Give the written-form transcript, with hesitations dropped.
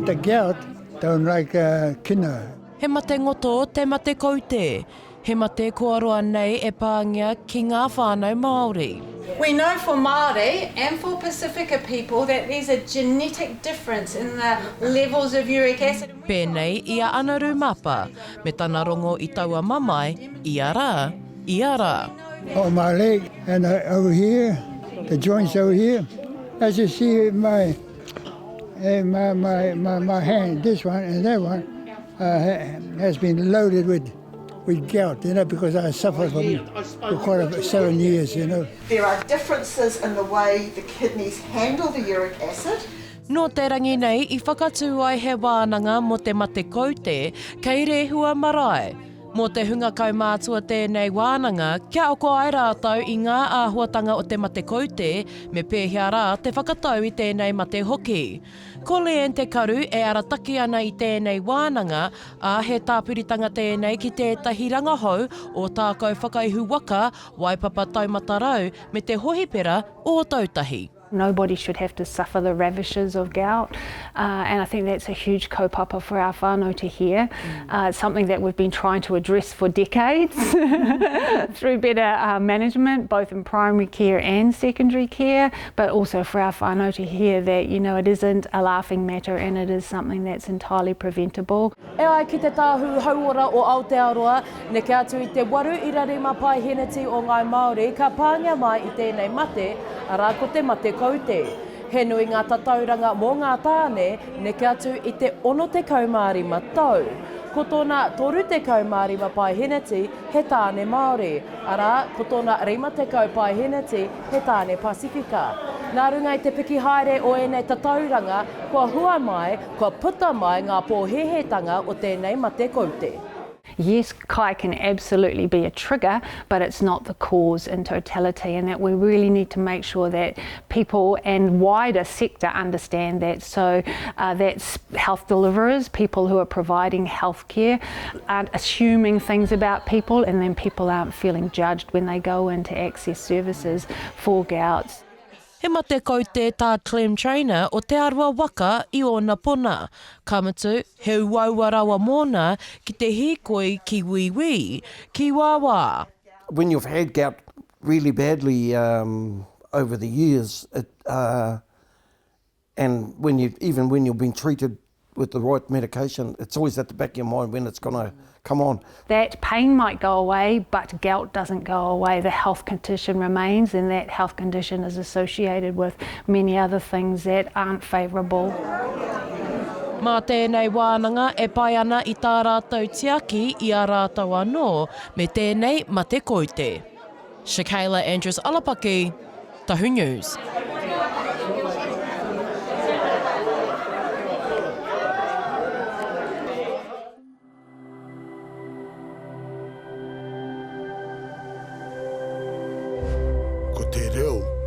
the gout don't like uh, kina. He mate ngoto te mate kaute. He mate kua roa nei e pāngia ki ngā whānau Māori. We know for Māori and for Pasifika people that there's a genetic difference in the levels of uric acid. Pēnei i a Anaru Mapa, me tana rongo i taua mamae, ia rā, ia rā. On my leg and over here, the joints over here, as you see my, my, my, my, my hand, this one and that one, uh, has been loaded with with gout, you know, because I suffered from for quite a, seven years, you know. There are differences in the way the kidneys handle the uric acid. Nō te rangi nei i whakatū ai he wānanga mō te mate kaute kei Rehua marae. Mō te hunga kaumātua tēnei wānanga kia ako ai rātou i ngā āhuatanga o te mate kaute me pēhea rā te whakatau i tēnei mate hoki. Ko Leanne Te Karu e arataki ana i tēnei wānanga, ā, he tāpiritanga tēnei ki tētahi rangahou o Tākau Whakaihu Waka, Waipapa Taumata Rau me te Hohipera o Ōtautahi. Nobody should have to suffer the ravishes of gout, uh, and I think that's a huge kaupapa for our whānau to hear. Uh, it's something that we've been trying to address for decades through better uh, management, both in primary care and secondary care, but also for our whānau to hear that, you know, it isn't a laughing matter and it is something that's entirely preventable. E ai ki te Tāhū Hauora o Aotearoa, neke atu i te 8.5 paeheneti o ngāi Māori ka pāngia mai i tēnei mate, arā ko te mate kaute. He nui ngā tatauranga mō ngā tāne neke atu i te 65 tau. Ko tōna 35 paeheneti he tāne Māori, arā, ko tōna 50 paeheneti he tāne Pasifika. Nā runga i te piki haere o ēnei tatauranga, kua hua mai, kua puta mai ngā pōhēhētanga o tēnei mate kaute. Yes, kai can absolutely be a trigger, but it's not the cause in totality, and that we really need to make sure that people and wider sector understand that. So uh, that's health deliverers, people who are providing healthcare, aren't assuming things about people, and then people aren't feeling judged when they go in to access services for gout. He mate kaute tā Clem Traynor o Te Arawa waka i ōna pona, ka mutu, he uaua rawa mōna ki te hīkoi ki wīwī, ki wāwā. When you've had gout really badly um, over the years, it, uh, and when you, even when you've been treated with the right medication, it's always at the back of your mind when it's going to come on. That pain might go away, but gout doesn't go away. The health condition remains, and that health condition is associated with many other things that aren't favourable. Mā tēnei wānanga e pai ana i tā rātou tiaki i a rātou anō me tēnei mate koute. Shakayla Andrews Alapaki, Tahu News. Ko te reo.